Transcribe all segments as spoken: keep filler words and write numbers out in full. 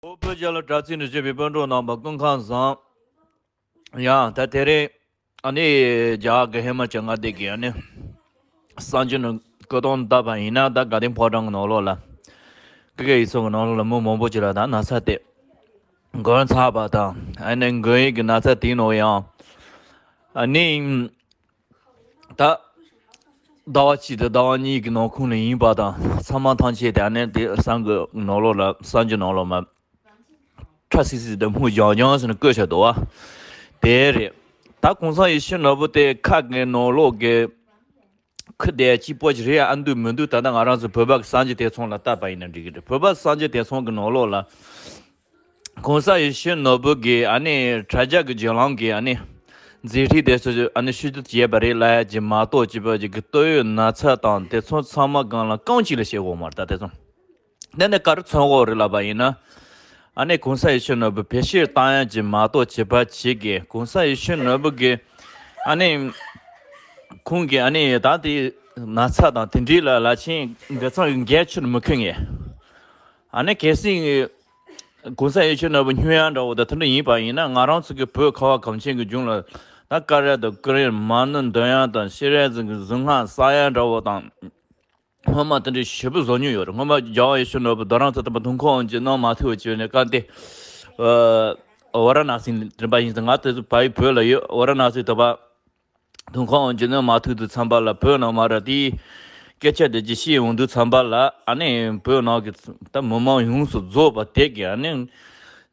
བོད་རྒྱལ་ལ་དྲག་རྩིས་འདྲ་བྱེད་པའི་སྤུན་གྲོགས་རྣམ་པ་སྐུ་ཁམས་བཟང་། ཡང་ད་དེ་རིང་ཨ་ནི་རྒྱ་གར་གྱི་ཧི་མ་ཅལ་མངའ་སྡེ་གི་ཨ་ནི་གསར་འགྱུར་ནང་བཀོད་སྟངས་བལྟས་པ་ཡིན་ན། ད་དགའ་ལྡན་ཕོ་བྲང་གི་ནང་ལོགས་ལ་ཀི་ཀ་ཡིག་ཚང་གི་ནང་ལོགས་ལ་མི་མང་པོ་ཅིག་ལ་ད་ན་ཚ་དེ་འགོས་ཚར་བ་དང་། ཨ་ནི་འགོས་ཡིན་གྱི་ན་ཚ་དེའི་ནང་ཡང་ཨ་ནི་ད་ཟླ་བ་གཅིག་དང་ཟླ་བ་གཉིས་ཀྱི་ནང་ཁུལ་ནས་ཡིན་པ་དང་། ཚང་མ་ཐམས་ཅད་དེ་ཨ་ནི་དེ་གསར་འགྱུར་ནང་ལོགས་ལ་གསར་འགྱུར་ནང་ལོགས་མ་ཁྲ་སིག་སིག་དང་སྨུག་ལྗང་ལྗང་ཟེར་ནས་བཀོད་བཞག་འདུག་བ། དེ་རེད། ད་གོང་ས་ཡིད་བཞིན་ནོར་བུ་དེ་ཁ་གི་ནང་ལོགས་ཀྱི་ཁུ་དེ་གཅིག་པོ་ཅིག་རེད་ཨ་འདུག་མི་འདུག་ད་ལྟ་ང་རང་ཚོ་བོད་པ་གི་གསར་འགྱུར་དེ་ཚང་ལ་བལྟས་པ་ཡིན་ན་འགྲིག་གི་རེད། བོད་པ་གསར་འགྱུར་དེ་ཚང་གི་ནང་ལོགས་ལ་གོང་ས་ཡིད་བཞིན་ནོར་བུ་གི་ཨ་ནི་དྲ་རྒྱ་གི་བརྒྱུད་ལམ་གི་ཨ་ནི་མཛད་འཕྲིན་དེ་ཚོ་ཨ་ནི་ཕྱིར་བསྡུ་བྱས་པ་རེད་ལབ་ཡ་ཅིག་མ་གཏོགས། བྱས་པ་ཅིག་གི་ལྟོ་ཡོད་ན་ཚ་དང་དེ་ཚོ་ཚང་མ་སྒང་ལ་རྐང་གཅིག་ལ་བཤད་དགོས་མ་རེད། ད་དེ་ཚོ་དེ་ནས་ག་རེ་མཚོན་དགོས་རེད་ལབ་པ་ཡིན་ན། ཨ་ནི་གོང་ས་ཡིད་བཞིན་ནོར་བུ་བེད་སྤྱོད་བཏང་ཡ་ཅིག་མ་གཏོགས། བྱས་པ་ཅིག་གི་གོང་ས་ཡིད་བཞིན་ནོར་བུ་གི་ཨ་ནི་ཁོང་གི་ཨ་ནི་ད་དེ་ན་ཚ་དང་དེ་འདྲའི་ལ་ལ་ཆེན་འདི་ཚང་གི་འགན་ཆུར་མི་འཁུར་ངེས། ཨ་ནི་གལ་སྲིད་གོང་ས་ཡིད་བཞིན་ནོར་བུ་སྨྱོ་ཡ་འདྲ་བོ་དང་དེ་འདྲ་ཡིན་པ་ཡིན་ན། ང་རང་ཚོ་གི་བོད་ཁ་བ་གངས་ཅན་གྱི་ལྗོངས་ལ་ད་ཀ་ར་དང་ཀུ་རེ་མ་ཎི་འདོན་ཡ་དང་ཤེས་རབ་ཟིན་གྱི་གཟུངས་སྔགས་བསགས་ཡ་འདྲ་བོ་དང་། སྔོན་མ་དེ་འདྲའི་ཞེ་པོ་བཟོ་མྱོང་ཡོད་རེད། སྔོན་མ་རྒྱལ་བ་ཡིད་བཞིན་ནོར་བུ་རྡ་རམ་ས་དམ་པ་དུང་ཁང་དབང་ཆེན་གནང་མ་ཐུབ་བྱས་ནས་སྐབས་དེ་ཝ་ར་ཎ་སི་རིམ་པ་ཡིན་ཙང་། ང་དེ་ཚོ་ཕ་ཡུལ་བོད་ལ་ཡོད། ཝ་ར་ཎ་སི་དམ་པ་དུང་ཁང་དབང་ཆེན་གནང་མ་ཐུབ་དུས་ཙམ་པ་ལ་བོད་ནང་མ་ར་དེའི་སྐད་ཆ་དེ་ཅིག་བཤད་ཡོང་དུས་ཙམ་པ་ལ། ཨ་ནི་བོད་ནང་གི་ད་མི་མང་ཡོངས་སུ་རྫོགས་པ་དེ་གི་ཨ་ནི་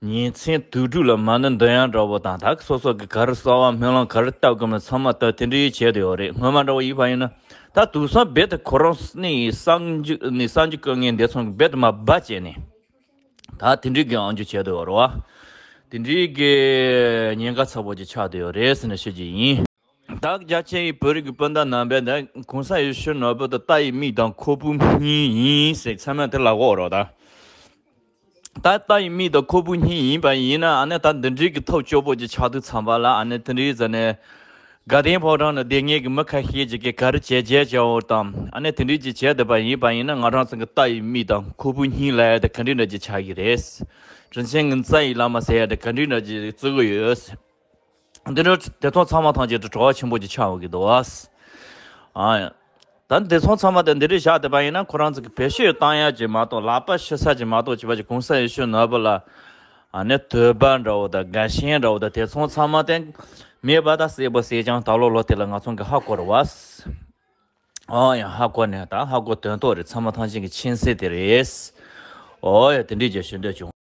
ཉིན་མཚན་དུས་དྲུག་ལ་མ་ཎི་འདོན་ཡ་འདྲ་བོ་དང་། ད་སོ་སོ་གི་ག་རེ་གསང་བ་སྨོན་ལམ་ག་རེ་བཏབ་དགོས་མིན་ཚང་མ་ད་དེ་འདྲའི་བྱས་བསྡད་ཡོད་རེད། སྔོན་མ་འདྲ་བོ་ཡིན་པ་ཡིན་ན་ད་དུས་སང་རྦད་དེ་ཁོ་རང་ནི་གསར་འགྱུར་ནི་གསར་འགྱུར་བཀོད་མཁན་དེ་ཚོ་གི་རྦད་དེ་མར་སྦ་བྱས་ནས་ད་དེ་འདྲའི་གི་ཨང་ཅིག་བྱས་བསྡད་ཡོད་རེད་བ། དེ་འདྲའི་གི་ཉེན་ཁ་ཚ་པོ་ཅིག་ཆགས་བསྡད་ཡོད་རེད་ཟེར་ནས་བཤད་ཀྱི་ཡིན། ད་རྒྱ་ཆེ་ཡི་བོད་རིགས་ཀྱི་སྤུན་ཟླ་རྣམ་པས་ད་གོང་ས་ཡིད་བཞིན་ནོར་བུ་དང་རྟ་ཡི་མིག་དང་ཁོ་བོའི་སྙིང་ཡིན་ཟེར་ཚང་མས་དེ་ལབ་ཀྱི་ཡོད་རེད་ད། ད་རྟ་ཡི་མིག་དང་ཁོ་བོའི་སྙིང་ཡིན་པ་ཡིན་ན། ཨ་ནི་ད་འདི་འདྲའི་གི་ཐབས་སྐྱོ་པོ་ཅིག་ཆགས་དུས་ཙམ་པ་ལ། ཨ་ནི་དེ་འདྲའི་ཟེར་ནས་དགའ་ལྡན་ཕོ་བྲང་ནང་བསྡད་མཁན་གྱི་མི་ཁ་ཤས་ཅིག་གིས་ག་རེ་བྱས་བྱས་བྱས་འོ་དང་། ཨ་ནི་དེ་འདྲའི་ཅིག་བྱས་བསྡད་པ་ཡིན་པ་ཡིན་ན། ང་རང་ཚོ་གི་རྟ་ཡི་མིག་དང་ཁོ་བོའི་སྙིང་ལབ་ཡ་དེ་ག་འདྲའི་འདྲ་ཅིག་ཆགས་ཀྱི་རེད། རིན་ཆེན་གྱི་རྩ་ཡི་བླ་མ་ཟེར་ཡ་དེ་ག་འདྲའི་འདྲ་ཅིག་བརྩི་གི་ཡོད། འདི་འདྲ་དེ་ཚོ་ཚང་མ་ཐམས་ཅད་དུ་བྲོ་བ་ཆེན་པོ་ཅིག་ཆགས་ཡོང་གི་འདུག་ཨ། ད་འདི་ཚོ་ཚང་མ་དེ་འདི་འདྲ་བཞག་བསྡད་པ་ཡིན་ན། ཁོ་རང་ཚོ་གི་བེད་སྤྱོད་བཏང་ཡ་ཅིག་མ་གཏོགས། ལག་པ་ཕྱི་ས་ཅིག་མ་གཏོགས། བྱས་པ་ཅིག་གོང་ས་ཡིད་བཞིན་ནོར་བུ་ལ་ཨ་ནི་དད་པ་འདྲ་བོ་དང་དགའ་ཞེན་འདྲ་བོ་དང་དེ་ཚོ་ཚང་མ་དེ་མེད་པ་ད་གསལ་པོ་གསལ་རྐྱང་ད་ལོ་ལོ་དེ་ལ་ང་ཚོ་གི་ཧ་གོ་རེད་བ། ཨོ་ཡ། ཧ་གོ་ནས་ད་ཧ་གོ་དོན་ཐོག་རེད། ཚང་མ་ཐམས་ཅད་ཀྱི་མཁྱེན་གསལ་དེ་རེད། ཨོ་ཡ། དེ་འདྲའི་རྒྱ་ཞུ་འདོད་བྱུང་།